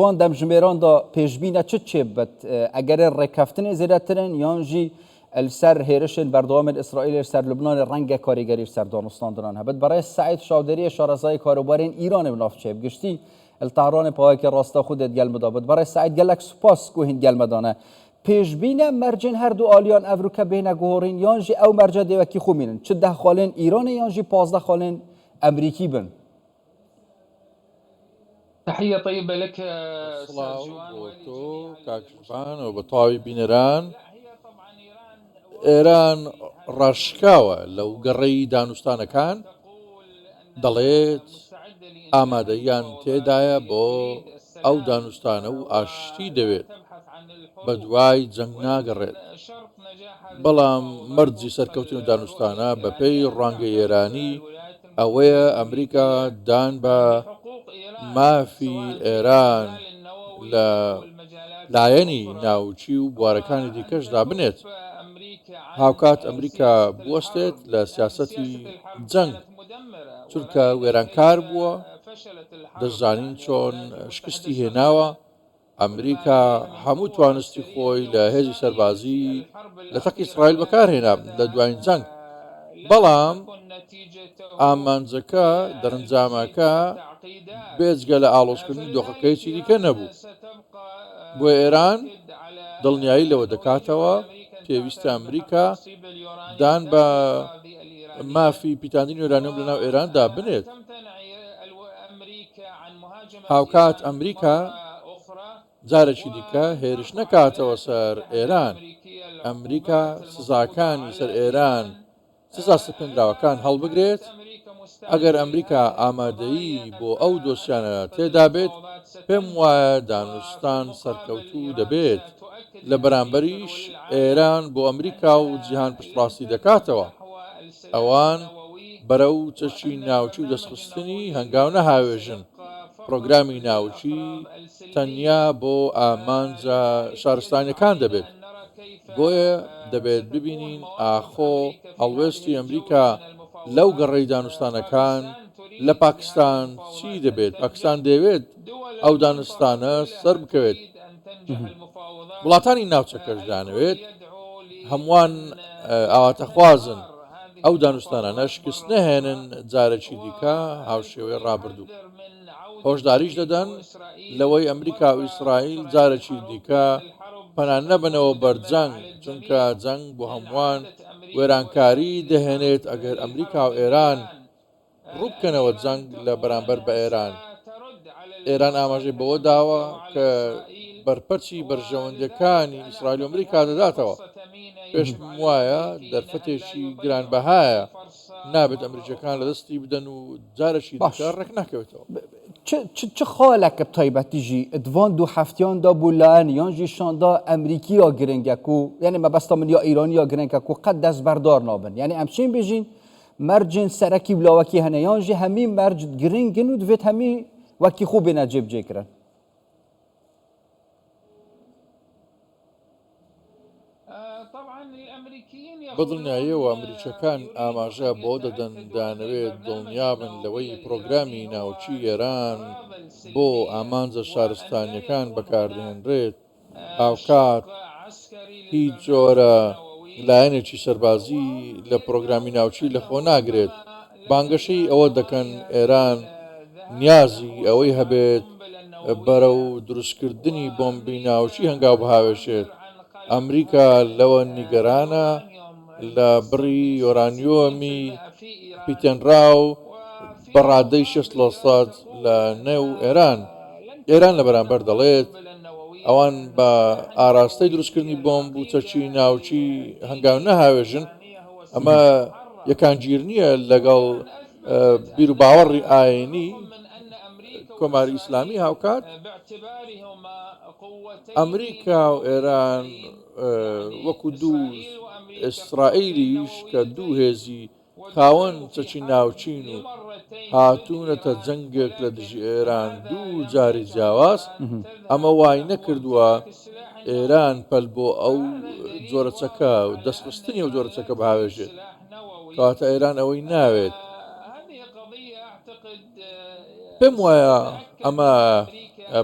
Van demjimêran de pêşbîne çi çêbibit? Egerên rêkeftinê zêdetir in yan jî li ser hêrişên berdewamên Îsraîlê li ser Lubnanê renge karîgerî li ser danûstandinan hebit? Birêz Seîd Şavdêriyê şarezayê karûbarên Îranê bi navçeyê bi giştî li Tehranê payekê rasta xwe dê digel min de bit. Birêz Seîd gelek spas ku hîn digel me dane. Pêşbîne mercên her du aliyan ev rûke bêne guhorîn yan jî ew merce dê wekî xwe mînin çi deh xalên Îranê yan jî 15 xalên Emerîkî bin. تحیە طیبە لک سڵاو بۆ تۆ کاک ژیان و بە تەواوی بینەران. ئێران ڕاشکاوە لەو گەڕەی دانوستانەکان دەڵێت ئامادەییان تێدایە بۆ ئەو دانوستانە و ئاشتی دەوێت بە دوای جەنگ ناگەڕێت بەڵام مەرجی سەرکەوتن و دانوستانە بەپێی ڕوانگەی ئێرانی ئەوەیە ئەمریکا دان بە مافی ئێران لە لایەنی ناوچی و بوارەکانی دیکەشدا بنێت. هاوکات ئەمریکا بوەستێت لە سیاسەتی جەنگ، چونکە وێرانکار بووە، دەشزانین چۆن شکستی هێناوە، ئەمریکا هەموو توانستی خۆی لە هێزی سەربازی لە تەک ئیسرائیل بەکارهێنا لە دوایین جەنگ، بەڵام ئامانجەکە، دەرەنجامەکە بێجگە لە ئاڵۆزکردنی دۆخەکە هیچی دیکە نەبوو. بۆیە ئێران دڵنیایی لەوە دەکاتەوە پێویستە ئەمریکا دان بە مافی پیتاندنی یۆرانیۆم لەناو ئێراندا بنێت. هاوکات ئەمریکا جارێکی دیکە هێرش نەکاتەوە سەر ئێران، ئەمریکا سزاکانی سەر ئێران، سزا سەپێنراوەکان هەڵبگرێت، ئەگەر ئەمریکا ئامادەیی بۆ ئەو دۆسیانە تێدابێت، پێم وایە دانوستان سەرکەوتوو دەبێت، لە بەرامبەریش ئێران بۆ ئەمریکا و جیهان پشتڕاستی دەکاتەوە. ئەوان بەرەو چەکی ناوکی و دەستخستنی هەنگاو نەهاوێژن، پرۆگرامی ناوکی تەنیا بۆ ئامانجە شارستانیەکان دەبێت، بۆیە دەبێت ببینین ئاخۆ هەڵوێستی ئەمریکا لەو گەڕەی دانوستانەکان لە پاکستان چی دەبێت، پاکستان دەیەوێت ئەو دانوستانە سەربکەوێت، وڵاتانی ناوچەکەش دەیانەوێت هەمووان ئاواتەخوازن ئەو دانوستانانە شکست نەهێنن جارێکی دیکە هاوشێوەی ڕابردوو. هۆشداریش دەدەن لەوەی ئەمریکا و ئیسرائیل جارێکی دیکە پەنا نەبەنەوە بەر جەنگ، چونکە جەنگ بۆ هەمووان وێرانکاری دەهێنێت ئەگەر ئەمریکا و ئێران ڕووبکەنەوە جەنگ لە بەرامبەر بە ئێران. ئێران ئاماژەی بەوە داوە کە بەرپەرچی بەرژەوەندییەکانی ئیسرائیل و ئەمریکا دەداتەوە. پێشم وایە دەرفەتێکی گرانبەهایە، نابێت ئەمریکییەکان لەدەستی بدەن و جارێکی دیکە ڕێک ناکەوێتەوە. چ خالەک bi taybetî jî di van du hefteyan de bû layen yan jî şanda Emerîkî ya giring e ku yanî mebesta min ya Îranî ya giring e ku qet destberdar nabin. Yanî em çên bêjîn Mercên serekî û lawekî hene yan jî hemî merc giring in û divêt hemî wekî xwe bêne cêbicêkirin. بە دڵنیاییەوە ئەمریکییەکان ئاماژە بەوە دەدەن دەیانەوێت دڵنیابن لەوەی پرۆگرامی ناوکیی ئێران بۆ ئامانجە شارستانییەکان بەکاردەهێنرێت، هاوکات هیچ جۆرە لایەنێکی سەربازی لە پرۆگرامی ناوچی لەخۆ ناگرێت، بانگەشەی ئەوە دەکەن ئێران نیازی ئەوەی هەبێت بەرەو دروستکردنی بۆمبی ناوچی هەنگاو بهاوێژێت، ئەمریکا لەوە نیگەرانە لە بڕی یۆرانیۆمی پیتێنراو بە ڕادەی 60 لەسەد لە نێو ئێران. ئێران لە بەرامبەر دەڵێت ئەوان بە ئاراستەی دروستکردنی بۆمب و چەکی ناوکی هەنگاو نەهاوێژن، ئەمە یەکانگیر نییە لەگەڵ بیروباوەڕی ئایینی کۆماری ئیسلامی هاوکات ئەمریکا و ئێران وەکو دوو ئیسرائیلیش کە دوو هێزی خاوەن چەکی ناوکین و هاتوونەتە جەنگێک لە دژی ئێران دوو جاری جیاواز، ئەمە وای نەکردووە ئێران پەل بۆ ئەو جۆرە چەکە و دەستخستنی ئەو جۆرە چەکە بهاوێژێت. کەواتە ئێران ئەوەی ناوێت. پێم وایە ئەمە.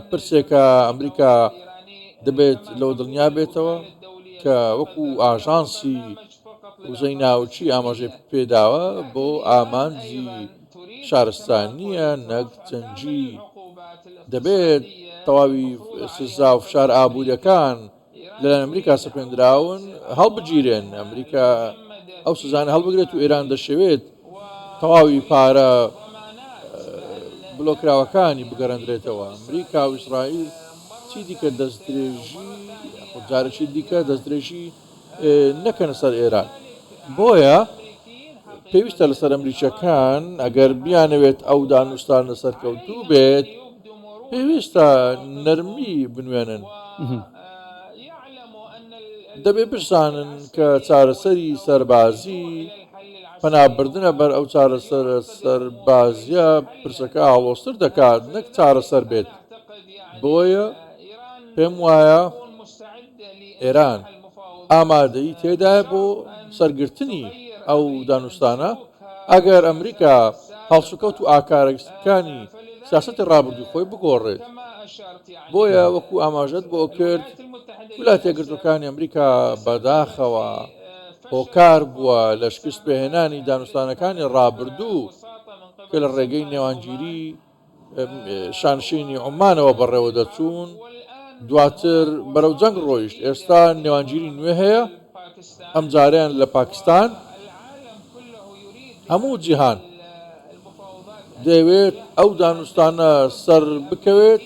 پرسێکە ئەمریکا دەبێت لەوە دڵنیا بێتەوە کە وەکو ئاژانسی وزەی ناوچی ئاماژەی پێداوە بۆ ئامانجی شارستانییە نەک جەنگی، دەبێت تەواوی سزا و فشار ئابووریەکان لەلایەن ئەمریکا سەپێندراون هەڵبگیرێن، ئەمریکا ئەو سزانە هەڵبگرێت و ئێران دەشەوێت تەواوی پارە بلۆکراوەکانی بگەڕێندرێتەوە. ئەمریکا و ئیسرائیل چی دیکە دەستدرێژی جارێکی دیکە دەستدرێژی نەکەنە سەر ئێران. بۆیە پێویستە لەسەر ئەمریکیەکان ئەگەر بیانەوێت ئەو دانوستانە سەرکەوتوو بێت پێویستە نەرمی بنوێنن. دەبێ بشزانن کە چارەسەری سەربازی پەنابردنە بەر ئەو چارەسەرە سەربازیە پرسەکە ئاڵۆزتر دەکات نەک چارەسەر بێت. بۆیە پێم وایە ئێران ئامادەیی تێدایە بۆ سەرگرتنی ئەو دانوستانە ئەگەر ئەمریکا هەڵسوکەوت و ئاکارەکانی سیاسەتی ڕابردوو خۆی بگۆڕێت. بۆیە وەکو ئاماژەت بۆ کرد ویلایەتە یەکگرتووەکانی ئەمریکا بەداخەوە هۆکار بووە لە شکست پێهێنانی دانوستانەکانی ڕابردوو کە لە ڕێگەی نێوانگیری شانشینی عومانەوە بەڕێوە دەچوون دواتر بەرەو جەنگ ڕۆیشت ئێستا نێوانگیری نوێ هەیە ئەمجارەیان لە پاکستان هەموو جیهان دەیەوێت ئەو دانوستانە سەر بکەوێت،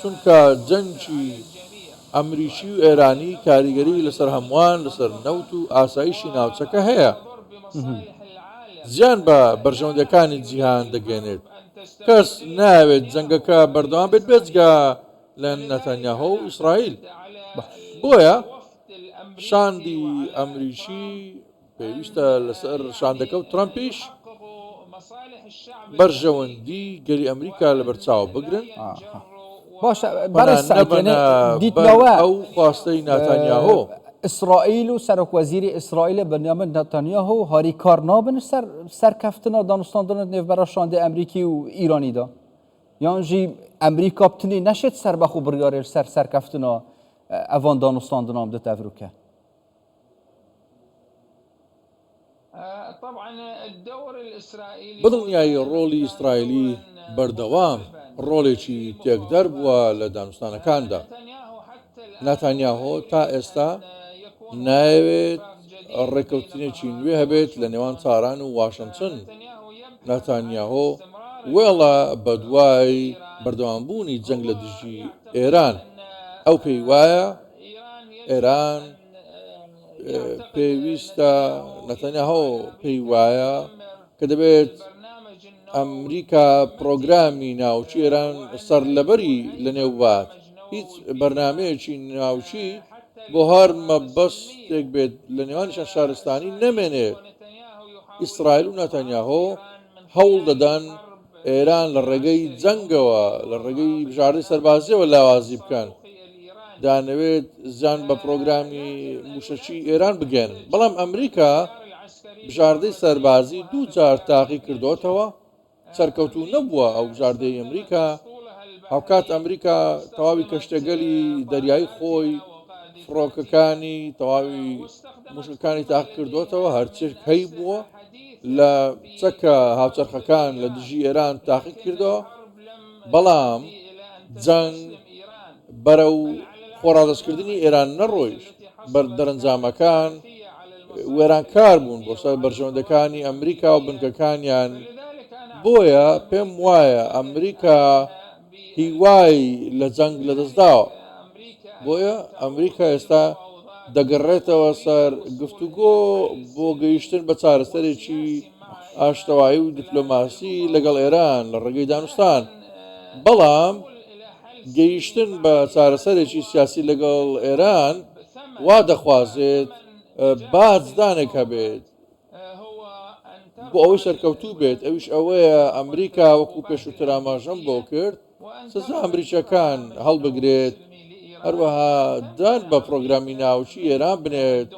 چونکە جەنگی ئەمریکی و ئێرانی کاریگەری لەسەر هەمووان لەسەر نەوت و ئاسایشی ناوچەکە هەیە، زیان بە بەرژەوەندییەکانی جیهان دەگەیەنێت. کەس نایەوێت جەنگەکە بەردەوام بێت بێجگە لە نەتانیاهۆ و ئیسرائیل. بۆیە شاندی ئەمریکی پێویستە لەسەر شاندەکە و ترەمپیش بەرژەوەندی گەلی ئەمریکا لەبەرچاو بگرن. باشە پەنا نەبەنە بەر ئەو خواستەی ناتانیاهۆ. ئیسرائیل و سەرۆک وەزیری ئیسرائیل بنیامین نتانیاهۆ هاریکار نابن سەر سەرکەفتنا دانوستاندن نێوبەرە شاندی ئەمریکی و ئیرانیدا یانژی ئەمریکا بتنی نەشێت سەربەخۆ بڕیارێ سەر سەرکەفتنا ئەوان دانوستاندنان بدێت ئەڤروکە. بەدڵنیایی ڕۆڵی ئیسرائیلی بەردەوام ڕۆڵێکی تێکدەر بووە لە دانوستانەکاندا. ناتانیاهۆ تا ئێستا نایەوێت ڕێککەوتنێکی نوێ هەبێت لە نێوان تاران و واشنتن. ناتانیاهۆ وێڵە بەدوای بەردەوامبوونی جەنگ لە دژی ئێران. ئەو پێی وایە ئێران پێویستە نەتەنیاهۆ پێی وایە کە دەبێت ئەمریکا پرۆگرامی ناوچی ئێران سەرلەبەری لەنێو بات هیچ بەرنمەیەکی ناوچی بۆ هەر مەبەستێک بێت لە نێوانیشان شارستانی نەمێنێت ئیسرائیل و ناتانیاهۆ هەوڵ دەدەن ئێران لە ڕێگەی جەنگەوە لە ڕێگەی بژاردەی سەربازیەوە لاوازی بکەن دانەوێت زیان بە پرۆگرامی موشەکی ئێران بگەێنن بەڵام ئەمریکا بژاردەی سەربازی دوو جار تاقی کردوتەوە سەرکەوتوو نەبووە ئەو بژاردەی ئەمریکا هاوکات ئەمریکا تەواوی کەشتەگەلی دەریایی خۆی فڕۆکەکانی تەواوی موشەکانی تاق کردوتەوە هەرچێک هەی بووە لە چەکە هاوچەرخەکان لە دژی ئێران تاقی کردەوە، بەڵام جەنگ بەرەو خۆڕادەستکردنی ئێران نەڕۆیشت، بەر دەرەنجامەکان وێرانکار بوون بۆ سەر بەرژەوەندەکانی ئەمریکا و بنکەکانیان، بۆیە پێم وایە ئەمریکا هیوای لە جەنگ لەدەستداوە، بۆیە ئەمریکا ئێستا دەگەڕێتەوە سەر گفتوگۆ بۆ گەیشتن بە چارەسەرێکی ئاشتەوایی و دیپلۆماسی لەگەڵ ئێران لە ڕێگەی دانوستان، بەڵام گەیشتن بە چارەسەرێکی سیاسی لەگەڵ ئێران وا دەخوازێت باجدانێک هەبێت. بۆ ئەوەی سەرکەوتوو بێت، ئەویش ئەوەیە ئەمریکا وەکو پێشووتر ئاماژەم بۆ کرد، سزا ئەمریکییەکان هەڵبگرێت، هەروەها دان بە پرۆگرامی ناوکی ئێران بنێت،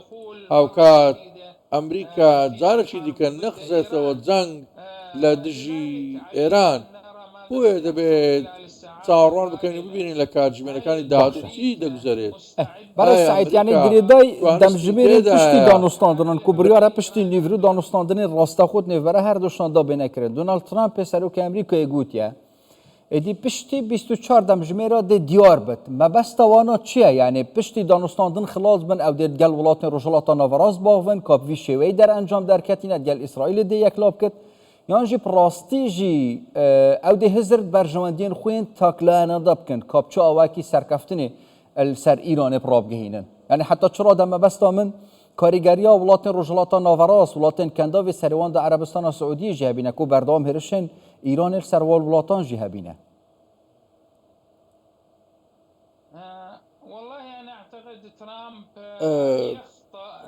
هاوکات ئەمریکا جارێکی دیکە نەخزێتەوە جەنگ لە دژی ئێران، بۆیە دەبێت. چاوەڕوان بکەین و ببینین لە کاتژمێرەکانی داهاتوو باشە چی دەگوزەرێت. بەڕێز ئایا سەعید یانی ئەمریکا گرێدای توانستی دەمژمێرên پشتی تێدایە دانوستاندنن ku biryara piştî nîvro danûstandinên rasteqot nêvbera her du şanda bêne kirin. Donald Trumpê Serokê Amerîkayê gotiye, Êdî piştî 24 demjimêra dê diyar bit. Mebesta wana çi ye? Yanî piştî danûstandin xilas bin ew dê gel welatên Rojhilata Naverast baxvin ka bi vî şêweyî derencam derketîne gel Îsraîlê dê yekla bikit. Yan jî bi rastî jî ew dê hizir di berjewendiyên xwe yên taklayana de bikin ka bi çi awayekî serkeftinê li ser Îranê bi rabigihînin. Yanî heta çi rade mebesta min karîgeriya welatên Rojhilata Naverast, welatên Kendavê serê wan de Erebistana Siûdiyê jî hebîne ku berdewam hêrişên Îranê li ser wan welatan jî hebîne.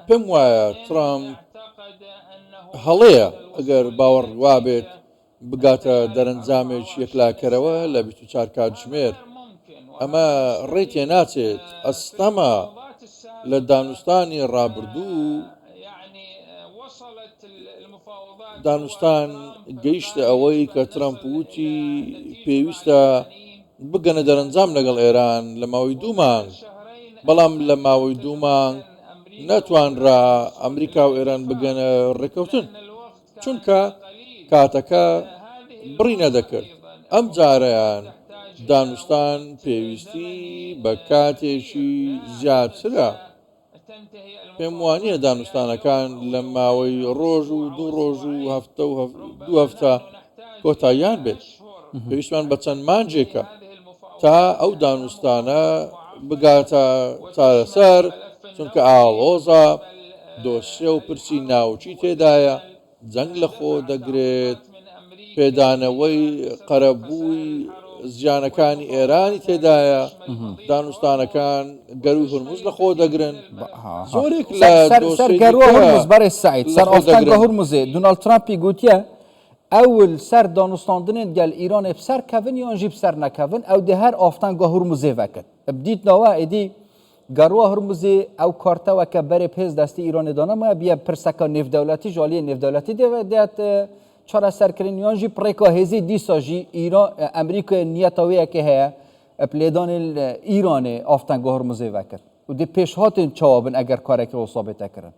پێم وایە ترامپ هەڵەیە ئەگەر باوەڕ وابێت بگاتە دەرەنجامێکی یەکلاکەرەوە لە 24 کاتژمێر. ئەمە ڕێی تێناچێت، ئەستەمە لە دانوستانی ڕابردوو دانوستان گەیشتە ئەوەی کە ترەمپ وتی پێویستە بگەنە دەرەنجام لەگەڵ ئێران لە ماوەی دوو مانگ، بەڵام لە ماوەی دوو مانگ نەتوانرا ئەمریکا و ئێران بگەنە ڕێککەوتن، چونکە کاتەکە بڕی نەدەکرد، ئەمجارەیان دانوستان پێویستی بە کاتێکی زیاترە. پێم وانییە دانوستانەکان لە ماوەی ڕۆژ و دوو ڕۆژ و هەفتە و دوو هەفتە کۆتاییان بێت. پێویستمان بە چەند مانگێکە تا ئەو دانوستانە بگاتە چارەسەر، چونکە ئاڵۆزە، دۆسیە و پرسی ناوکی تێدایە. جەنگ لەخۆ دەگرێت، پێدانەوەی قەرەبووی زیانەکانی ئێرانی تێدایە، دانوستانەکان گەرووی هورمز لەخۆ دەگرن، زۆرێک لە سەر دۆسیەی گەرووە دیکە هورمز بەڕێز سەعید، سەر لەخۆ ئاستەنگە دەگرن. هورمزێ دوناڵد ترامپی گوتیە ئەول سەر دانوستاندنێن گەل ئیرانێ بسەر کەڤن یان ژی بسەر نەکەڤن ئەو دێ هەر ئافتەنگا هورمزێ ڤەکت. بدیتناوە ئێدی گەروە هورمزێ ئەو کارتە وەکە بەرێ پێس دەستی ئیرانێ دانەمایە بیە پرسەکە نێڤدەولەتی ژ ئالیێ نێڤدەولەتی دێ دێت چارەسەرکردن یان ژی پڕێکا هێزی دیسا ژی ئیران ئەمریکای نیەتا وێ یەکێ هەیە پلێدانێ ئیرانێ ئافتەنگا هورمزێ ڤەکرد و دێ پێشهاتێن چاوا بن ئەگەر کارێکی وسا بێتە کرن.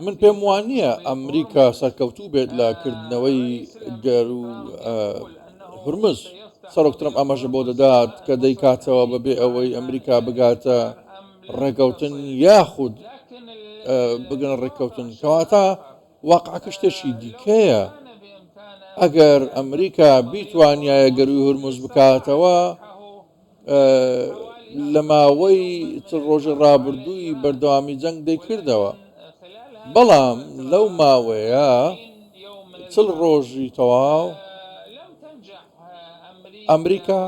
من پێم وانییە ئەمریکا سەرکەوتوو بێت لە کردنەوەی گەروو هورمز. سەرۆک ترەمپ ئاماژە بۆ دەدات کە دەیکاتەوە بەبێ ئەوەی ئەمریکا بگاتە ڕێککەوتن یاخود بگەنە ڕێککەوتن. کەواتە واقعەکە شتێکی دیکەیە. ئەگەر ئەمریکا بیتوانیایە گەرووی هورمز بکاتەوە، لە ماوەی 40 ڕۆژی ڕابردووی بەردەوامی جەنگ دەیکردەوە، بەڵام لەو ماوەیە 40 ڕۆژی تەواو ئەمریکا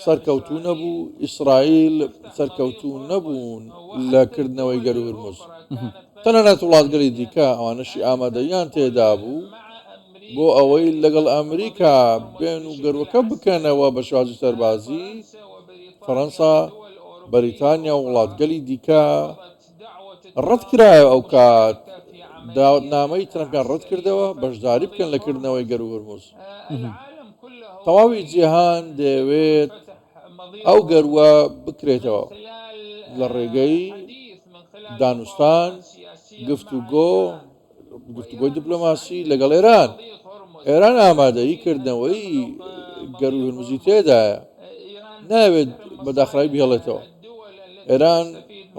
سەرکەوتوو نەبوو، ئیسرائیل سەرکەوتوو نەبوون لە کردنەوەی گەروو هورمز. تەنانەت وڵاتگەلی دیکە ئەوانەشی ئامادەییان تێدابوو بۆ ئەوەی لەگەڵ ئەمریکا بێن و گەروەکە بکەنەوە بە شێوازی سەربازی، فەرەنسا، بەریتانیا و وڵاتگەلی دیکە ڕەتکرایەوە ئەوکات داوەتنامەی ترەمپیان ڕەتکردەوە بەشداری بکەن لە کردنەوەی گەروو هورمز. تەواوی جیهان دەیەوێت ئەو گەرووە بکرێتەوە لە ڕێگەی دانوستان، گفتوگۆ، گفتوگۆی دیپلۆماسی لەگەڵ ئێران. ئێران ئامادەیی کردنەوەی گەرووی هورمزی تێدایە، نایەوێت بە داخراوی بهێڵێتەوە. ئێران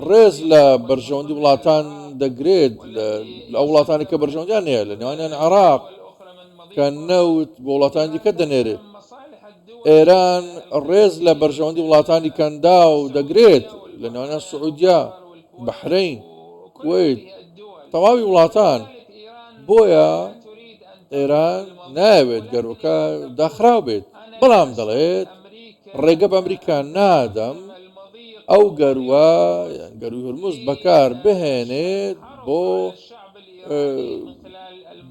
ڕێز لە بەرژەوەندی وڵاتان دەگرێت، لە ئەو وڵاتانی کە بەرژەوەندیان هەیە، لە نێوانیان عێراق کە نەوت بۆ وڵاتانی دیکە دەنێرێت. ئێران ڕێز لە بەرژەوەندی وڵاتانی کەنداو دەگرێت، لە نێوانیان سعودیە، بەحرەین، کوەیت، تەواوی وڵاتان، بۆیە ئێران نایەوێت گەرووەکە داخراو بێت، بەڵام دەڵێت ڕێگە بە ئەمریکا نادەم ئەو گەرووە یان گەرووی هورمز بەکار بهێنێت بۆ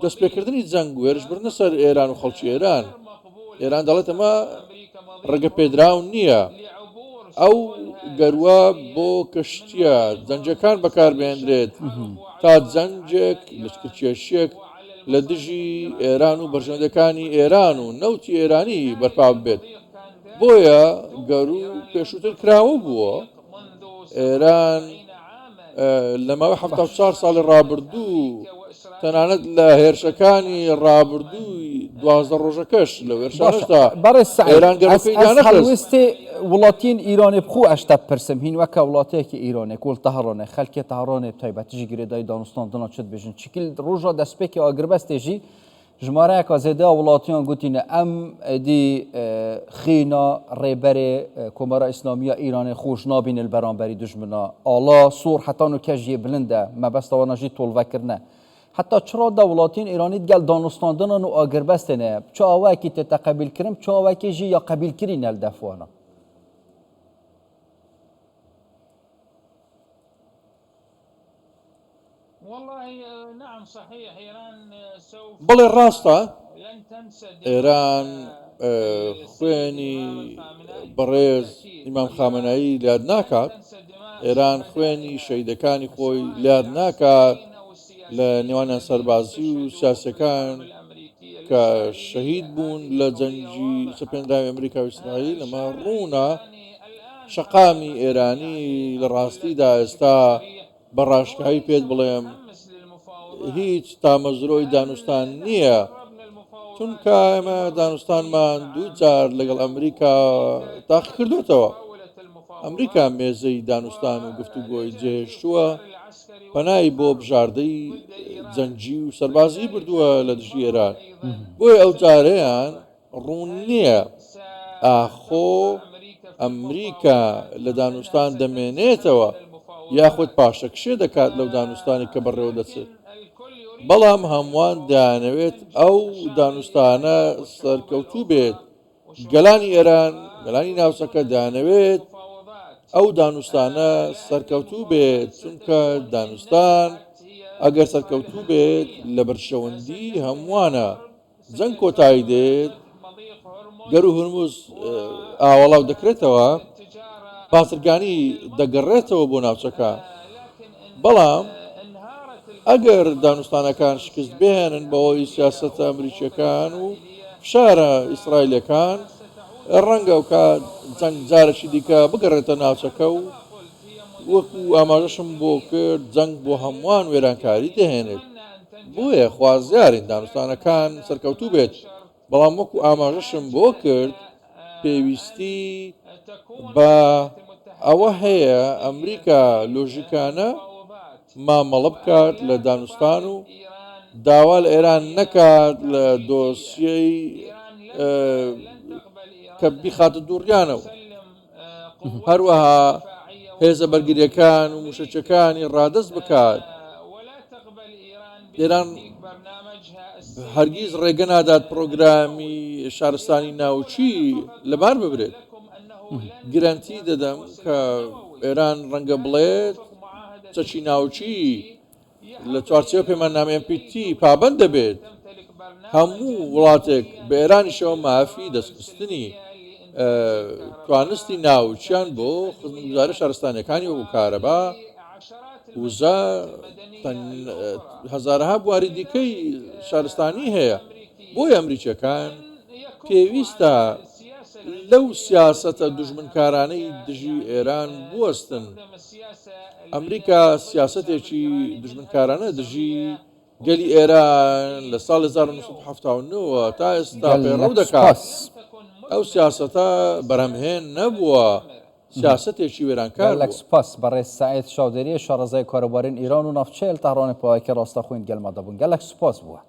دەستپێکردنی جەنگ و هێرشبردنە سەر ئێران و خەڵکی ئێران. ئێران دەڵێت ئەمە ڕێگە پێدراو نییە. ئەو گەرووە بۆ کەشتییە جەنگییەکان بەکاربهێنرێت تا جەنگێک، لەشکرکێشییەک لە دژی ئێران و بەرژەوەندیەکانی ئێران و نەوتی ئێرانی بەرپا ببێت. بۆیە گەروو پێشووتر کراوە بووە، ئێران لە ماوەی 74 ساڵی ڕابردوو تەنانەت لە هێرشەکانی ڕابردووی 12 ڕۆژەکەش لە هێرشانەشدا بەڕێز ئێران گەرووەکەی دانەخست. هەڵوێستی وڵاتین ئیرانێ بخو ئەشتە پرسم هین وەکە وڵاتەیەکی ئیرانێ کۆل تەهرانێ خەلکێ تەهرانێ تایبەتیژی گرێدای دانوستاندنا چت بێژن چکل ڕۆژا دەستپێکی ئاگربەستێژی ژمارەیەکا زێدە وڵاتیان گوتینە ئەم ئێدی خینا ڕێبەرێ کۆمارا ئیسلامییا ئیرانێ خۆش نابینە li beramberî dijmina. Ala sor heta nû ke jiyê bilind e, mebesta wan jî tolvekirine. Heta çi rade welatiyên Îranî digel danûstandinan û agirbestê ne ye. Bi çi awayekî tê teqebîlkirin, bi çi awayekî jî ya qebîlkirî ne li def wan e. بەڵێ ڕاستە ئێران خوێنی بەڕێز ئیمام خامەنایی لاد ناکات ئێران خوێنی شەیدەکانی خۆی لاد ناکات لە نێوانیان سەربازی و سیاسەکان کە شەهید بوون لە جەنگی سەپێنراوی ئەمریکا و ئیسرائیل ئەمە ڕوونە شەقامی ئێرانی لە ڕاستیدا ئێستا بە ڕاشکاوی پێت بڵێم هیچ تامەزرۆی دانوستان نییە، چونکە ئێمە دانوستانمان دوو جار لەگەڵ ئەمریکا تاقیکردۆتەوە. ئەمریکا مێزەی دانوستان و گفتوگۆی جێهێشتووە، پەنای بۆ بژاردەی جەنگی و سەربازی بردووە لە دژی ئێران، بۆیە ئەو جارەیان ڕوون نییە ئاخۆ ئەمریکا لە دانوستان دەمێنێتەوە یاخود پاشەکشێ دەکات لەو دانوستانی کە بەڕێوە دەچێت، بەڵام هەمووان دەیانەوێت ئەو دانوستانە سەرکەوتوو بێت، گەلانی ئێران، گەلانی ناوچەکە دەیانەوێت ئەو دانوستانە سەرکەوتوو بێت، چونکە دانوستان ئەگەر سەرکەوتوو بێت لە بەرژەوەندی هەمووانە. جەنگ کۆتایی دێت، گەروو هورمز ئاوەڵاو دەکرێتەوە، بازرگانی دەگەڕێتەوە بۆ ناوچەکە، بەڵام ئەگەر دانوستانەکان شکست بهێنن بەهۆی سیاسەتە ئەمریکییەکان و فشارە ئیسرائیلییەکان، ڕەنگە ئەوکات جەنگ جارێکی دیکە بگەڕێتە ناوچەکە و وەکو ئاماژەشم بۆ کرد جەنگ بۆ هەمووان وێرانکاری دەهێنێت. بۆیە خوازیارین دانوستانەکان سەرکەوتوو بێت، بەڵام وەکو ئاماژەشم بۆ کرد پێویستی بە ئەوە هەیە ئەمریکا لۆژیکانە مامەڵە بکات لە دانوستان و داوا لە ئێران نەکات لە دۆسیەی کە بیخاتە دووڕیانەوە. هەروەها هێزە بەرگرییەکان و موشەکەکانی ڕادەست بکات. ئێران هەرگیز ڕێگە نادات پرۆگرامی شارستانی ناوچی لەبار ببرێت. گرەنتی دەدەم کە ئێران ڕەنگە بڵێت چەکی ناوچی لە چوارچێوە پەیماننامەی NPT پابەند دەبێت، هەموو وڵاتێک بە ئێرانیشەوە مافی دەستخستنی توانستی ناوچیان بۆ خزمەتگوزاریە شارستانیەکانی وەکو کارەبا، وزە، هەزارەها بواری دیکەی شارستانی هەیە، بۆیە ئەمریکیەکان پێویستە لەو سیاسەتە دوژمنکارانەی دژی ئێران بوەستن. ئەمریکا سیاسەتێکی دوژمنکارانە دژی گەلی ئێران لە ساڵی 1970 وە تا ئێستا پەیڕەو دەکات. ئەو سیاسەتە بەرهەمهێن نەبووە، سیاسەتێکی وێرانکار گەلەک بووە. سپاس بەڕێز سەعید شاودێریێ شارەزای کاروبارین ئیران و ناوچەیل تەهرانێ پایەکی ڕاستەخۆین گەلما دەبوون گەلەک سپاس بووە.